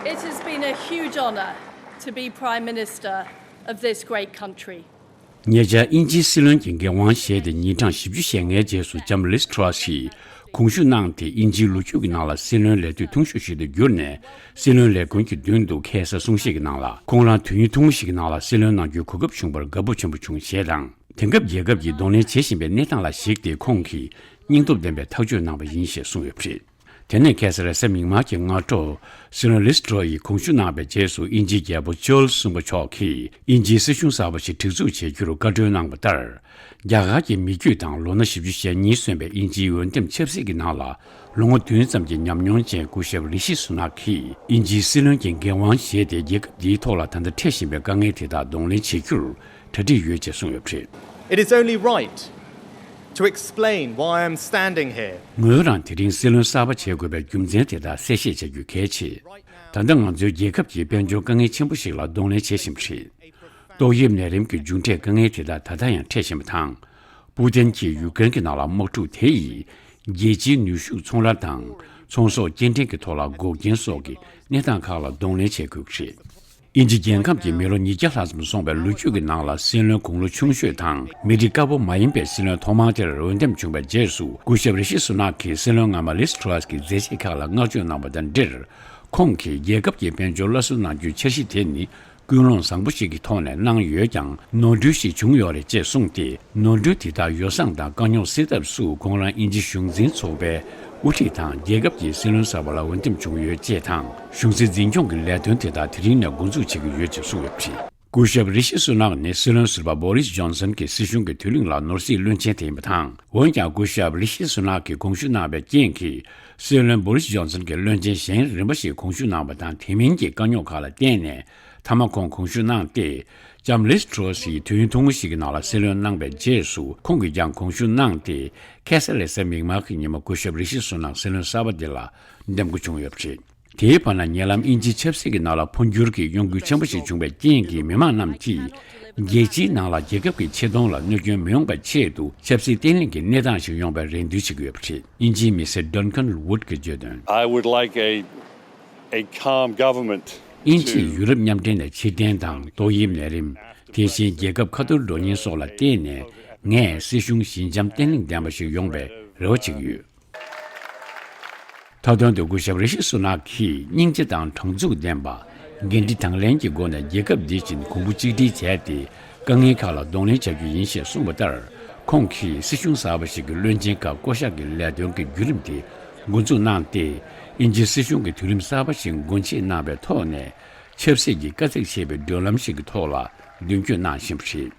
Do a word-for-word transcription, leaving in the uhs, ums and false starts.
It has been a huge honour to be Prime Minister of this great country. ཉེ་ཆར་དབྱིན་ཇིའི་སྲིད་བློན་གྱི་འགན་དབང་བཞེས་ཏེ་ཉིན་གྲངས་བཞི་བཅུ་ཞེ་ལྔའི་རྗེས་སུ་ལྕམ་ལིས་ཊོ་ར་སི་ཡིས་དགོངས་ཞུ་གནང་སྟེ། དབྱིན་ཇིའི་ལོ་རྒྱུས་ཀྱི་ནང་ལ་སྲིད་བློན་ལས་དུས་ཐུང་ཤོས་ཤིག་ཏུ་གྱུར་ནས། སྲིད་བློན་ལས་དགོན་གྱི་མདུན་དུ་ཁ་སང་གསུང་བཤད་ཀྱི་ནང་ལ། ཁོང་རང་དུས་ཡུན་ཐུང་ངུ་ཞིག་གི་ནང་ལ་སྲིད་བློན་གནང་རྒྱུའི་གོ་སྐབས་བྱུང་བར་དགའ་པོ་ཆེན་པོ་བྱུང་ཞེས་དང་། དེང་སྐབས་རྒྱལ་ཁབ་ཀྱིས་གདོང་ལེན་བྱེད་བཞིན་པའི་གནས་སྟངས་ལ་གཞིགས་ཏེ། ཁོང་གིས་སྙིང་སྟོབས་ལྡན་པའི་ཐག་གཅོད་གནང་བ་ཡིན་ཞེས་གསུངས་ཡོད་པ་རེད། དེ་ནས་ཁ་སང་རེས་གཟའ་མིག་དམར་གྱི་སྔ་དྲོ། སྲིད་བློན་ལིས་ཊོ་ར་ཡིས་དགོངས་ཞུ་གནང་བའི་རྗེས་སུ། དབྱིན་ཇིའི་རྒྱལ་པོ་ཅཱལ་གསུམ་པ་མཆོག་གིས་དབྱིན་ཇིའི་སྲིད་གཞུང་གསར་པ་ཞིག་སྒྲིག་འཛུགས་བྱེད་རྒྱུར་བཀའ་འཁྲོལ་གནང་བ་ལྟར། རྒྱ་གར་གྱི་མི་རྒྱུད་དང་ལོ་ན་བཞི་བཅུ་ཞེ་གཉིས་སོན་པའི་དབྱིན་ཇིའི་འོས་འདེམས་ཆབ་སྲིད་ཀྱི་ནང་ལ་ལོ་ངོ་བདུན་ཙམ་གྱི་ཉམས་མྱོང་ཅན་སྐུ་ཞབས་རི་ཤི་སུ་ནག་གིས། དབྱིན་ཇིའི་སྲིད་བློན་གྱི་འགན་དབང་བཞེས་ཏེ། རྒྱལ་ཁབ་འདིའི་ཐོག་ལ་ད་ལྟ་འཕྲད་བཞིན་པའི་དཀའ་ངལ་དེ་དག་གདོང་ལེན་བྱེད་རྒྱུར་གྲ་སྒྲིག་ཡོད་ཅེས་གསུངས་ཡོད་པ་རེད། It is only right to explain why I am standing here. ངོས་རང་དེ་རིང་སྲིད་བློན་གསར་པ་བྱེད་དགོས་པའི་རྒྱུ་མཚན་དེ་དག་གསལ་བཤད་བྱ་རྒྱུ་གལ་ཆེ། ད་ལྟ་ང་ཚོའི་རྒྱལ་ཁབ་ཀྱིས་དཔལ་འབྱོར་དཀའ་ངལ་ཆེན་པོ་ཞིག་ལ་གདོང་ལེན་བྱེད་བཞིན་པ་རེད། ཏོག་དབྱིབས་ནད་རིམས་ཀྱི་མཇུག་འབྲས་དཀའ་ངལ་དེ་དག་ད་ལྟ་ཡང་འཕྲད་བཞིན་པ་དང་། པུ་ཏིན་གྱིས་ཡུཀ་རེན་གྱི་ནང་ལ་དམག་འཁྲུག་དེ་ཡིས་རྒྱལ་སྤྱིའི་ནུས་ཤུགས་ཚོང་ར་དང་ཚོང་ཟོག་སྐྱེལ་འདྲེན་གྱི་ཐོག་ལ་འགོག་རྐྱེན་སོགས་ཀྱི་གནས་སྟངས་ཁག་ལ་གདོང་ལེན་བྱེད་དགོས་ཀྱི་རེད། དབྱིན་ཇི་རྒྱལ་ཁབ་ཀྱིས་མི་ལོ་ཉིས་བརྒྱ་ལྷག་ཙམ་སོང་བའི་ལོ་རྒྱུས་ཀྱི་ནང་ལ་སྲིད་བློན་དགུང་ལོ་ཆུང་ཤོས་དང་མི་རིགས་དཀར་པོ་མ་ཡིན་པའི་སྲིད་བློན་ཐོག་མ་དེར་འོས་འདེམས་བྱུང་བའི་རྗེས་སུ། སྐུ་ཞབས་རི་ཤི་སུ་ནག་གིས་སྲིད་བློན་སྔ་མ་ལིས་ཊོ་ར་སི་ཀྱི་མཛད་རྗེས་ཁག་ལ་བསྔགས་བརྗོད་གནང་བ་དང་འབྲེལ། ཁོང་གིས་རྒྱལ་ཁབ་ཀྱི་དཔལ་འབྱོར་སླར་གསོ་གནང་རྒྱུའི་འཆར་གཞི་དེ་ནི། ཀུན་སློང་བཟང་པོ་ཞིག་གི་ཐོག་ནས་གནང་ཡོད་ཀྱང་། ནོར་འཁྲུལ་ཞིག་བྱུང་ཡོད་རེད་ཅེས་གསུངས་ཏེ། ནོར་འཁྲུལ་དེ་དག་ཡོ་བསྲང་དང་དཀའ་རྙོག་སེལ་ཐབས་སུ། ཁོང་རང་དབྱིན་ཇི་གཞུང་འཛིན་ཚོགས་པའི་དབུ་ཁྲིད་དང་། རྒྱལ་ཁབ་ཀྱི་སྲིད་བློན་གསར་པ་ལ་འོས་འདེམས་བྱུང་ཡོད་ཅེས་དང་། གཞུང་སྲིད་འཛིན་སྐྱོང་གི་ལས་དོན་དེ་དག་དེ་རིང་ནས་འགོ་འཛུགས་བྱེད་ཀྱི་ཡོད་ཅེས་གསུངས་ཡོད་པ་རེད། སྐུ་ཞབས་རི་ཤི་སུ་ནག་ནི་སྲིད་བློན་ཟུར་པ་བོ་རིས་ཇོན་སན་གྱི་སྲིད་གཞུང་གི་དུས་གླེང་ལ་ནོར་སྲིད་བློན་ཆེན་དེ་ཡིན་པ་དང་། འོན་ཀྱང་། སྐུ་ཞབས་རི་ཤི་སུ་ནག་གིས་དགོངས་ཞུ་གནང་བའི་རྐྱེན་གྱིས། སྲིད་བློན་བོ་རིས་ཇོན་སན་གྱིས་བློན་ཆེན་གཞན་རིམ་པ་ཞིག་དགོངས་ཞུ་གནང་བ་དང་། དེ་མིན་གྱི་དཀའ་རྙོག་ཁག་ལ་བརྟེན་ནས། མཐའ་མ་ཁོང་དགོངས་ཞུ་གནང་སྟེ། ལྕམ་ལིས་ཊོ་ར་སི་ཡིས་དུས་ཡུན་ཐུང་ངུ་ཞིག་གི་ནང་ལ་སྲིད་བློན་གནང་བའི་རྗེས་སུ། ཁོང་གིས་ཀྱང་དགོངས་ཞུ་གནང་སྟེ། ཁ་སང་རེས་གཟའ་མིག་དམར་གྱི་ཉིན་མོ་སྐུ་ཞབས་རི་ཤི་སུ་ནག་སྲིད་བློན་གསར་པ་འདི་ལ་འདེམས་བསྐོ་བྱུང་ཡོད་པ་རེད། དེའི་བར་ན། ཉེ་ལམ་དབྱིན་ཇིའི་ཆབ་སྲིད་ཀྱི་ནང་ལ་འཕོ་འགྱུར་གྱི་གཡོ་འགུལ་ཆེན་པོ་ཞིག་བྱུང་བའི་རྐྱེན་གྱིས། མི་མང་རྣམས་ཀྱིས་རྒྱལ་སྤྱིའི་ནང་ལ་རྒྱལ་ཁབ་ཀྱི་ཆེ་མཐོང་ལ་གནོད་སྐྱོན་མི་ཡོང་བའི་ཆེད་དུ། ཆབ་སྲིད་བརྟན་ལྷིང་གི་གནས་སྟངས་ཤིག་ཡོང་བའི་རེ་འདུན་བྱེད་ཀྱི་ཡོད་པ་རེད། དབྱིན་ཇིའི་མི་སེར་ཌན་ཁན་ཝུཌ་ཀྱིས་བརྗོད་དོན། I would like a, a calm government. དབྱིན་ཇིས་ཡུ་རོབ་མཉམ་འབྲེལ་ནས་ཕྱིར་འཐེན་དང་། ཏོག་དབྱིབས་ནད་རིམས། དེ་བཞིན་རྒྱལ་ཁབ་ཁ་ཐོར་འགྲོ་ཉེན་སོགས་ལ་བརྟེན་ནས། ངས་སྲིད་གཞུང་ཞི་འཇམ་བརྟན་ལྷིང་ལྡན་པ་ཞིག་ཡོང་བའི་རེ་བ་བྱེད་ཀྱི་ཡོད། མཐའ་དོན་དུ། སྐུ་ཞབས་རི་ཤི་སུ་ནག་གིས་སྙིང་རྗེ་དང་དྲང་ཚུགས་ལྡན་པ། འགན་འཁྲི་དང་ལེན་གྱི་སྒོ་ནས་རྒྱལ་ཁབ་འདི་བཞིན་གོང་བུ་གཅིག་སྒྲིལ་བྱས་ཏེ། དཀའ་ངལ་ཁག་ལ་གདོང་ལེན་བྱ་རྒྱུ་ཡིན་ཞེས་གསུངས་པ་ལྟར། ཁོང་གིས་སྲིད་གཞུང་གསར་པ་ཞིག་གི་བློན་ཆེན་ཁག་བསྐོ་གཞག་གི་ལས་དོན་གྱི་བརྒྱུད་རིམ་དེ་འགོ་འཛུགས་གནང་སྟེ། དབྱིན་ཇིའི་སྲིད་གཞུང་གི་དུས་རིམ་གསར་པ་ཞིག་འགོ་འབྱེད་གནང་བའི་ཐོག་ནས། ཆབ་སྲིད་ཀྱི་དཀའ་ཚེགས་ཆེ་བའི་བགྲོད་ལམ་ཞིག་གི་ཐོག་ལ་མདུན་སྐྱོད་གནང་བཞིན་པ་རེད།